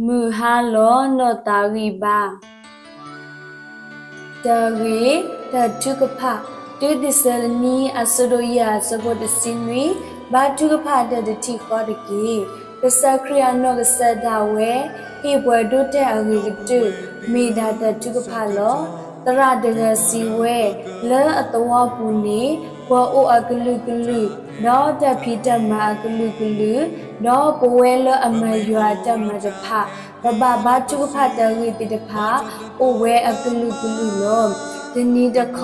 မုၢ်ဟါလီၤနီၢ်သးဂံၢ်ဘါ. တၢ်ဂ့ၢ်, တၢ်ထုကဖၣ်, တုၤသ့းစၤလနံ အဆၢဒိၣ်ယဲၢ်အဆၢဖိတဆံနွံ, ဘါထုကဖၣ်တၢ်တထံၣ်ဃီတက့ၢ်. ကစၢ်ခရံာ်အနီၢ်ကစၢ်ဒၣ်ဝဲ ဟ့ၣ်ပှၤဒိတဲာ်အဂ့ၢ်ကတၢၢ် မ့ၢ်ဒၣ်တၢ်ထုကဖၣ်လီၤ. သရၣ်တဂၤစံးဝဲ, လၢအသဝီပူၤန့ၣ် ပှၤအိၣ်အကလုာ်ကလုာ်, ဒီးတၢ်ဖံးတၢ်မၤအကလုာ်ကလုာ်, ဒီးပဝဲလၢအမၤယွၤအတၢ်မၤတဖၣ် ပဘၣ်ဘါထုကဖၣ်တၢ်ဂ့ၢ်သ့ၣ်တဖၣ် အိၣ်ဝဲအကလုာ်ကလုာ်လီၤ. တနံၤတခ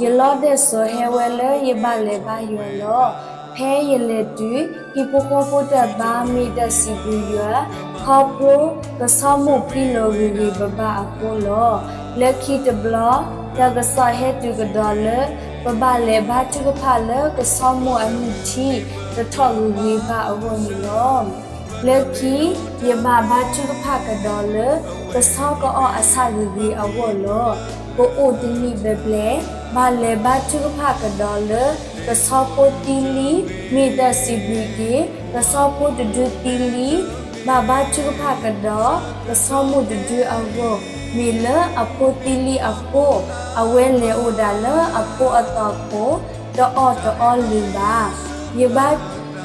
ီ, ယလီတဲစိၤဟဲဝဲလၢယဘၣ်လဲၤဘါယွၤလီၤ. ဖဲယလဲၤတုၤ ဟံၣ်ဖိဃီဖိတၢ်ဘါမ့ၢ်တၢ်စံးဘျုးယွၤ, ခီဖျိကဆီမိၢ်ဖှံလီၤဂ့ၤဂ့ၤဘၣ်ဘၣ်အဃိလီၤ. လၢခံတဘျီ, တၢ်ကစီၣ်ဟဲတုၤကဒီးလၢ ပဘၣ်လဲၤဘါထုကဖၣ်လၢကဆီမိၢ်အမုၢ်ထံ တထီၣ်ဂ့ၤဂ့ၤဘၣ်အဂီၢ်န့ၣ်လီၤ. လၢခံ, ယဘၣ်ဘါထုကဖၣ်ကဒီးလၢ ကဆီကအီၣ်အဆၣ်ဂ့ၤဂ့ၤအဂီၢ်လီၤ. ကအိၣ်တနံၣ်ဘျဲၣ်ဘျဲၣ်, ဘၣ်လဲၤဘါထုကဖၣ်ကဒီးလၢ ကဆီဖိသံလံ, မ့ၢ်တၢ်စံးဘျုးက့ၤ ကဆီဖိတဒုသံလံ. ဘၣ်ဘါထုကဖၣ်ကဒီး ကဆီမိၢ်တဒုအဂီၢ်, မ့ၢ်လၢအဖိသံလံအဃိ, အဝဲလဲၤအိၣ်ဒၣ်လၢအဖိအသးခိၣ် တအီၣ်တအီလၢၤဘၣ်. ယဘါ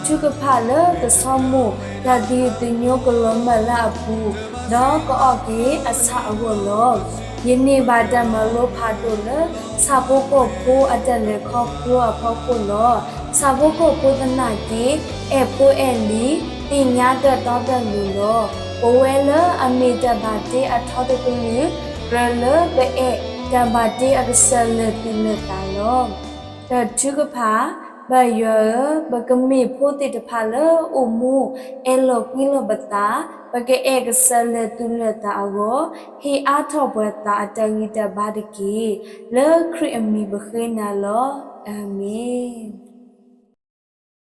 ထုကဖၣ်လၢကဆီမိၢ် တၢ်သယုၢ်သညိကလီၤမၢ်လၢအပူၤ, ဒီးကအီၣ်က့ၤအဆၣ်အဂီၢ်လီၤ. ယန့ၢ်ဘၣ်တၢ်မၤလိဖးဒိၣ်လၢ ဆၣ်ဖိကီၢ်ဖိအတၢ်လဲၤခီဖျိအဖီခိၣ်လီၤ. ဆၣ်ဖိကီၢ်ဖိသနာ်က့ အဲၣ်ဖိအဲၣ်လံၤ, သ့ၣ်ညါတၢ်တီတၢ်လိၤလီၤ. ပဝဲလၢအမ့ၢ်တၢ်ဘၣ်တ့အထီတကလုာ်, ကြၢးလၢပအဲၣ်တၢ်ဘၣ်တ့အကစၢ်လၢာ်သူၣ်လၢာ်သးလီၤ. တၢ်ထုကဖၣ်, ပၢ်ယွၤဧၢ, ပကမ့ၢ်ဖိသ့ၣ်တဖၣ်လၢအိၣ်မူအဲၣ်လီၤကွံလီၤပသး, ပကအဲၣ်ကစၢ်လၢာ်သူၣ်လၢာ်သးအဂီၢ်, ဟ့ၣ်အါထီၣ်ပှၤသးအတၢ်ဂံၢ်တၢ်ဘါတက့ၢ်. လၢခရံာ်အမံၤပဃ့နၤလီၤ. အၤမ့ၣ်.